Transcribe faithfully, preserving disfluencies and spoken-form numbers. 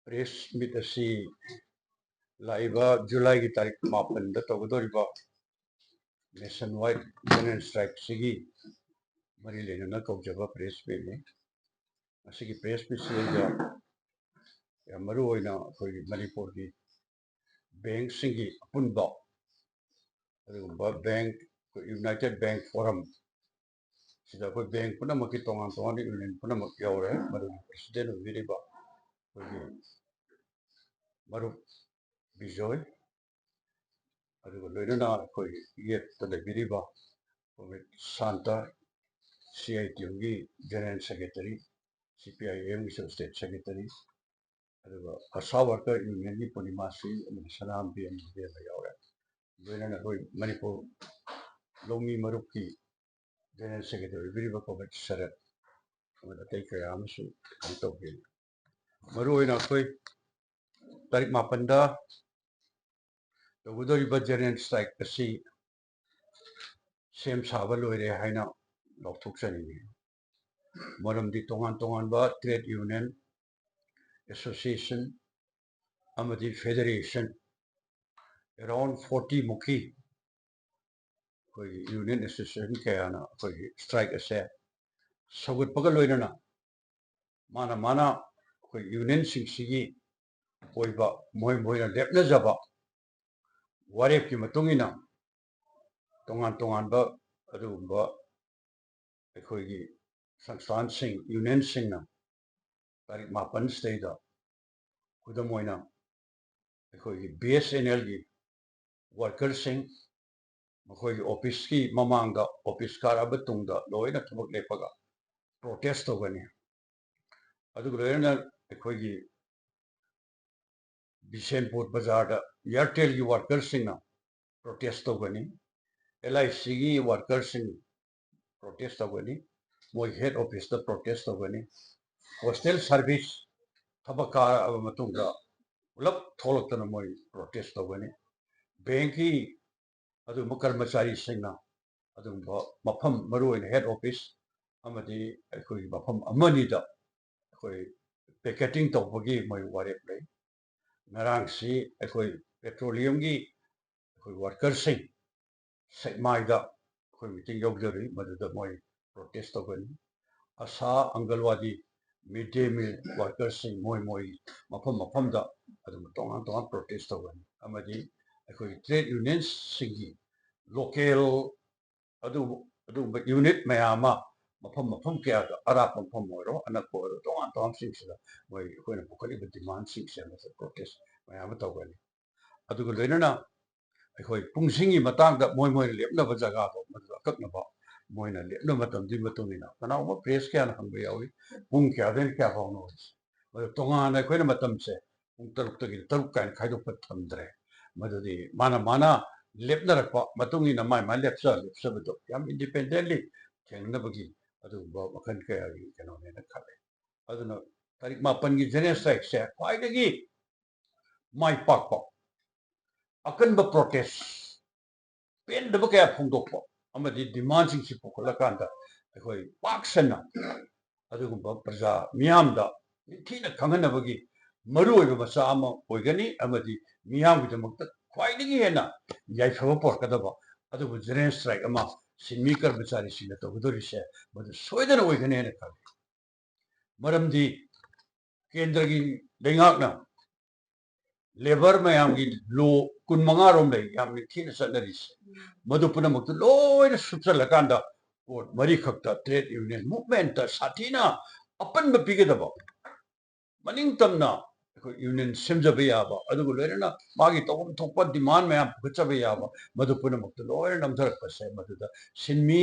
Press meet ꯑꯁꯤ ꯂꯥꯛꯏꯕ ꯖꯨꯂꯥꯏꯒꯤ ꯇꯥꯔꯤꯛ ꯃꯥꯄꯟꯗ ꯇꯧꯒꯗꯧꯔꯤꯕ nationwide general strike ꯁꯤꯒꯤ ꯃꯔꯤ ꯂꯩꯅꯅ ꯀꯧꯖꯕ press meet ꯅꯤ꯫ ꯃꯁꯤꯒꯤ press meet ꯁꯤꯗꯩꯗ ꯌꯥꯝ ꯃꯔꯨ ꯑꯣꯏꯅ ꯑꯩꯈꯣꯏꯒꯤ ꯃꯅꯤꯄꯨꯔꯒꯤ bank ꯁꯤꯡꯒꯤ ꯑꯄꯨꯟꯕ, ꯑꯗꯨꯒꯨꯝꯕ bank, ꯑꯩꯈꯣꯏ United Bank Forum ꯁꯤꯗ ꯑꯩꯈꯣꯏ bank ꯄꯨꯝꯅꯃꯛꯀꯤ ꯇꯣꯉꯥꯟ ꯇꯣꯉꯥꯟꯕ union ꯄꯨꯝꯅꯃꯛ ꯌꯥꯎꯔꯦ꯫ ꯃꯗꯨꯒꯤ president ꯑꯣꯏꯕꯤꯔꯤꯕ ꯑꯩꯈꯣꯏꯒꯤ ꯃꯔꯨꯞ ꯕꯤꯖꯣꯏ, ꯑꯗꯨꯒ ꯂꯣꯏꯅꯅ ꯑꯩꯈꯣꯏꯒꯤ ꯌꯦꯠꯇ ꯂꯩꯕꯤꯔꯤꯕ ꯀꯣꯃ꯭ꯔꯦꯗ Santa, C I T U ꯒꯤ general secretary, C P I M ꯒꯤꯁꯨ state secretary, ꯑꯗꯨꯒ ASHA worker union ꯒꯤ ꯄꯨꯔꯅꯤꯃꯥ ꯁꯤ ꯑꯃꯗꯤ ꯁꯅꯥꯍꯟꯕꯤ ꯑꯃ ꯌꯥꯎꯔꯦ꯫ ꯂꯣꯏꯅꯅ ꯑꯩꯈꯣꯏ ꯃꯅꯤꯄꯨꯔ ꯂꯧꯃꯤ ꯃꯔꯨꯞꯀꯤ general secretary ꯑꯣꯏꯕꯤꯔꯤꯕ ꯀꯣꯃ꯭ꯔꯦꯗ ꯁꯔꯠ, ꯑꯃꯗꯤ ꯑꯇꯩ ꯀꯌꯥ ꯑꯃꯁꯨ ꯀꯩꯅꯣ ꯇꯧꯈꯤ꯫ ꯃꯔꯨꯑꯣꯏꯅ ꯑꯩꯈꯣꯏ ꯇꯥꯔꯤꯛ ꯃꯥꯄꯟꯗ ꯇꯧꯒꯗꯧꯔꯤꯕ general strike ꯑꯁꯤ ꯁꯦꯝ ꯁꯥꯕ ꯂꯣꯏꯔꯦ ꯍꯥꯏꯅ ꯂꯥꯎꯊꯣꯛꯆꯅꯤꯡꯏ꯫ ꯃꯔꯝꯗꯤ ꯇꯣꯉꯥꯟ ꯇꯣꯉꯥꯟꯕ trade union, association ꯑꯃꯗꯤ federation around forty ꯃꯨꯛꯀꯤ ꯑꯩꯈꯣꯏꯒꯤ union association ꯀꯌꯥꯅ ꯑꯩꯈꯣꯏꯒꯤ strike ꯑꯁꯦ ꯁꯧꯒꯠꯄꯒ ꯂꯣꯏꯅꯅ ꯃꯥꯅ ꯃꯥꯅ ꯑꯩꯈꯣꯏ union ꯁꯤꯡꯁꯤꯒꯤ ꯑꯣꯏꯕ ꯃꯣꯏ ꯃꯣꯏꯅ ꯂꯦꯞꯅꯖꯕ ꯋꯥꯔꯦꯞꯀꯤ ꯃꯇꯨꯡ ꯏꯟꯅ ꯇꯣꯉꯥꯟ ꯇꯣꯉꯥꯟꯕ ꯑꯗꯨꯒꯨꯝꯕ ꯑꯩꯈꯣꯏꯒꯤ ꯁꯪꯁꯊꯥꯟꯁꯤꯡ, union ꯁꯤꯡꯅ ꯇꯥꯔꯤꯛ ꯃꯥꯄꯟ ꯁꯤꯗꯩꯗ, ꯈꯨꯗꯝ ꯑꯣꯏꯅ ꯑꯩꯈꯣꯏꯒꯤ B S N L ꯒꯤ worker ꯁꯤꯡ, ꯃꯈꯣꯏꯒꯤ office ꯀꯤ ꯃꯃꯥꯡꯗ, office ꯀꯥꯔꯛꯑꯕ ꯇꯨꯡꯗ ꯂꯣꯏꯅ ꯊꯕꯛ ꯂꯦꯞꯄꯒ protest ꯇꯧꯒꯅꯤ꯫ ꯑꯗꯨꯒ ꯂꯣꯏꯅꯅ ꯑꯩꯈꯣꯏꯒꯤ ꯕꯤꯁꯦꯟꯄꯨꯔ ꯕꯖꯥꯔꯗ Airtel ꯒꯤ worker ꯁꯤꯡꯅ protest ꯇꯧꯒꯅꯤ, L I C ꯒꯤ worker ꯁꯤꯡ protest ꯇꯧꯒꯅꯤ, ꯃꯣꯏ head office ꯇ protest ꯇꯧꯒꯅꯤ, postal service ꯊꯕꯛ ꯀꯥꯔꯛꯑꯕ ꯃꯇꯨꯡꯗ ꯄꯨꯂꯞ ꯊꯣꯛꯂꯛꯇꯅ ꯃꯣꯏ protest ꯇꯧꯒꯅꯤ, bank ꯀꯤ ꯑꯗꯨꯒꯨꯝꯕ ꯀꯔꯃꯆꯥꯔꯤꯁꯤꯡꯅ ꯑꯗꯨꯒꯨꯝꯕ ꯃꯐꯝ, ꯃꯔꯨꯑꯣꯏꯅ head office ꯑꯃꯗꯤ ꯑꯩꯈꯣꯏꯒꯤ ꯃꯐꯝ ꯑꯃꯅꯤꯗ ꯑꯩꯈꯣꯏ ꯄꯤꯀꯦꯇꯤꯡ ꯇꯧꯕꯒꯤ ꯃꯣꯏ ꯋꯥꯔꯦꯞ ꯂꯩ꯫ ꯉꯔꯥꯡꯁꯤ ꯑꯩꯈꯣꯏ ꯄꯦꯇ꯭ꯔꯣꯂꯤꯌꯝꯒꯤ ꯑꯩꯈꯣꯏ ꯋꯥꯔꯀꯔꯁꯤꯡ ꯁꯦꯛꯃꯥꯏꯗ ꯑꯩꯈꯣꯏ ꯃꯤꯇꯤꯡ ꯌꯥꯎꯖꯔꯨꯏ, ꯃꯗꯨꯗ ꯃꯣꯏ ꯄ꯭ꯔꯣꯇꯦꯁ ꯇꯧꯒꯅꯤ꯫ ꯑꯁꯥ, ꯑꯪꯒꯜꯋꯥꯗꯤ, ꯃꯤꯗ ꯗꯦ ꯃꯤꯜ ꯋꯥꯔꯀꯔꯁꯤꯡ ꯃꯣꯏ ꯃꯣꯏ ꯃꯐꯝ ꯃꯐꯝꯗ ꯑꯗꯨꯝ ꯇꯣꯉꯥꯟ ꯇꯣꯉꯥꯟ ꯄ꯭ꯔꯣꯇꯦꯁ ꯇꯧꯒꯅꯤ꯫ ꯑꯃꯗꯤ ꯑꯩꯈꯣꯏꯒꯤ ꯇ꯭ꯔꯦꯗ ꯌꯨꯅꯤꯌꯟꯁꯤꯡꯒꯤ ꯂꯣꯀꯦꯜ ꯑꯗꯨ-, ꯑꯗꯨꯒꯨꯝꯕ ꯌꯨꯅꯤꯠ ꯃꯌꯥꯝ ꯑꯃ ꯃꯐꯝ ꯃꯐꯝ ꯀꯌꯥꯗ, ꯑꯔꯥꯞꯄ ꯃꯐꯝ ꯑꯣꯏꯔꯣ ꯑꯅꯛꯄ ꯑꯣꯏꯔꯣ, ꯇꯣꯉꯥꯟ ꯇꯣꯉꯥꯟꯕꯁꯤꯡꯁꯤꯗ ꯃꯣꯏ ꯑꯩꯈꯣꯏꯅ ꯄꯨꯈꯠꯂꯤꯕ ꯗꯤꯃꯥꯟꯁꯤꯡꯁꯦ ꯃꯁꯤ ꯄ꯭ꯔꯣꯇꯦꯁ ꯃꯌꯥꯝ ꯑꯃ ꯇꯧꯒꯅꯤ꯫ ꯑꯗꯨꯒ ꯂꯣꯏꯅꯅ ꯑꯩꯈꯣꯏ ꯄꯨꯡꯁꯤꯡꯒꯤ ꯃꯇꯥꯡꯗ ꯃꯣꯏ ꯃꯣꯏꯅ ꯂꯦꯞꯅꯕ ꯖꯒꯥꯗꯣ ꯃꯗꯨ ꯑꯀꯛꯅꯕ ꯃꯣꯏꯅ ꯂꯦꯞꯅꯕ ꯃꯇꯝꯗꯨꯒꯤ ꯃꯇꯨꯡ ꯏꯟꯅ ꯀꯅꯥꯒꯨꯝꯕ ꯄ꯭ꯔꯦꯁ ꯀꯌꯥꯅ ꯍꯪꯕ ꯌꯥꯎꯏ, ꯄꯨꯡ ꯀꯌꯥꯗꯩꯅ ꯀꯌꯥ ꯐꯥꯎꯅꯣ ꯍꯥꯏꯁꯦ꯫ ꯃꯗꯨ ꯇꯣꯉꯥꯟꯅ ꯑꯩꯈꯣꯏꯅ ꯃꯇꯝꯁꯦ ꯄꯨꯡ ꯇꯔꯨꯛꯇꯒꯤꯅ ꯇꯔꯨꯛ ꯀꯥꯏꯅ ꯈꯥꯏꯗꯣꯛꯄ ꯊꯝꯗ꯭ꯔꯦ꯫ ꯃꯗꯨꯗꯤ ꯃꯥꯅ ꯃꯥꯅ ꯂꯦꯞꯅꯔꯛꯄ ꯃꯇꯨꯡ ꯏꯟꯅ ꯃꯥꯏ ꯃꯥꯏ ꯂꯦꯞꯆ ꯂꯦꯞꯆꯕꯗꯣ ꯌꯥꯝ ꯏꯟꯗꯤꯄꯦꯟꯗꯦꯟꯂꯤ ꯊꯦꯡꯅꯅꯕꯒꯤ ꯑꯗꯨꯒꯨꯝꯕ ꯃꯈꯜ ꯀꯌꯥꯒꯤ ꯀꯩꯅꯣꯅꯦꯅ ꯈꯜꯂꯦ꯫ ꯑꯗꯨꯅ ꯇꯥꯔꯤꯛ ꯃꯥꯄꯟꯒꯤ ꯖꯦꯅꯔꯦꯜ ꯁ꯭ꯇ꯭ꯔꯥꯏꯛꯁꯦ ꯈ꯭ꯋꯥꯏꯗꯒꯤ ꯃꯥꯏ ꯄꯥꯛꯄ ꯑꯀꯟꯕ ꯄ꯭ꯔꯣꯇꯦꯁ, ꯄꯦꯟꯗꯕ ꯀꯌꯥ ꯐꯣꯡꯗꯣꯛꯄ ꯑꯃꯗꯤ ꯗꯤꯃꯥꯟꯁꯤꯡꯁꯤ ꯄꯨꯈꯠꯂꯀꯥꯟꯗ ꯑꯩꯈꯣꯏ ꯄꯥꯛ ꯁꯟꯅ ꯑꯗꯨꯒꯨꯝꯕ ꯄ꯭ꯔꯖꯥ ꯃꯤꯌꯥꯝꯗ ꯅꯤꯡꯊꯤꯅ ꯈꯪꯍꯟꯅꯕꯒꯤ ꯃꯔꯨꯑꯣꯏꯕ ꯃꯆꯥꯛ ꯑꯃ ꯑꯣꯏꯒꯅꯤ꯫ ꯑꯃꯗꯤ ꯃꯤꯌꯥꯝꯒꯤꯗꯃꯛꯇ ꯈ꯭ꯋꯥꯏꯗꯒꯤ ꯍꯦꯟꯅ ꯌꯥꯏꯐꯕ ꯄꯨꯔꯛꯀꯗꯕ ꯑꯗꯨꯒꯨꯝꯕ ꯖꯦꯅꯔꯦꯜ ꯁ꯭ꯇ꯭ꯔꯥꯏꯛ ꯑꯃ ꯁꯤꯟꯃꯤ ꯀꯔꯃꯆꯥꯔꯤꯁꯤꯡꯅ ꯇꯧꯒꯗꯧꯔꯤꯁꯦ ꯃꯗꯨ ꯁꯣꯏꯗꯅ ꯑꯣꯏꯒꯅꯤ ꯍꯥꯏꯅ ꯈꯜꯂꯤ꯫ ꯃꯔꯝꯗꯤ ꯀꯦꯟꯗ꯭ꯔꯒꯤ ꯂꯩꯉꯥꯛꯅ ꯂꯦꯕꯔ ꯃꯌꯥꯝꯒꯤ ꯂꯣ ꯀꯨꯟꯃꯉꯥ ꯔꯣꯝ ꯂꯩ, ꯌꯥꯝ ꯅꯤꯡꯊꯤꯅ ꯆꯠꯅꯔꯤꯁꯦ꯫ ꯃꯗꯨ ꯄꯨꯝꯅꯃꯛꯇꯨ ꯂꯣꯏꯅ ꯁꯨꯞꯆꯜꯂꯀꯥꯟꯗ ꯀꯣꯔꯠ ꯃꯔꯤꯈꯛꯇ ꯇ꯭ꯔꯦꯗ ꯌꯨꯅꯤꯌꯟ ꯃꯨꯚꯃꯦꯟꯠꯇ ꯁꯥꯊꯤꯅ ꯑꯄꯟꯕ ꯄꯤꯒꯗꯕ, ꯃꯅꯤꯡ ꯇꯝꯅ ꯑꯩꯈꯣꯏ ꯌꯨꯅꯤꯌꯟ ꯁꯦꯝꯖꯕ ꯌꯥꯕ, ꯑꯗꯨꯒ ꯂꯣꯏꯅꯅ ꯃꯥꯒꯤ ꯇꯧꯐꯝ ꯊꯣꯛꯄ ꯗꯤꯃꯥꯟ ꯃꯌꯥꯝ ꯄꯨꯈꯠꯆꯕ ꯌꯥꯕ, ꯃꯗꯨ ꯄꯨꯝꯅꯃꯛꯇꯨ ꯂꯣꯏꯅ ꯅꯝꯊꯔꯛꯄꯁꯦ ꯃꯗꯨꯗ ꯁꯤꯟꯃꯤ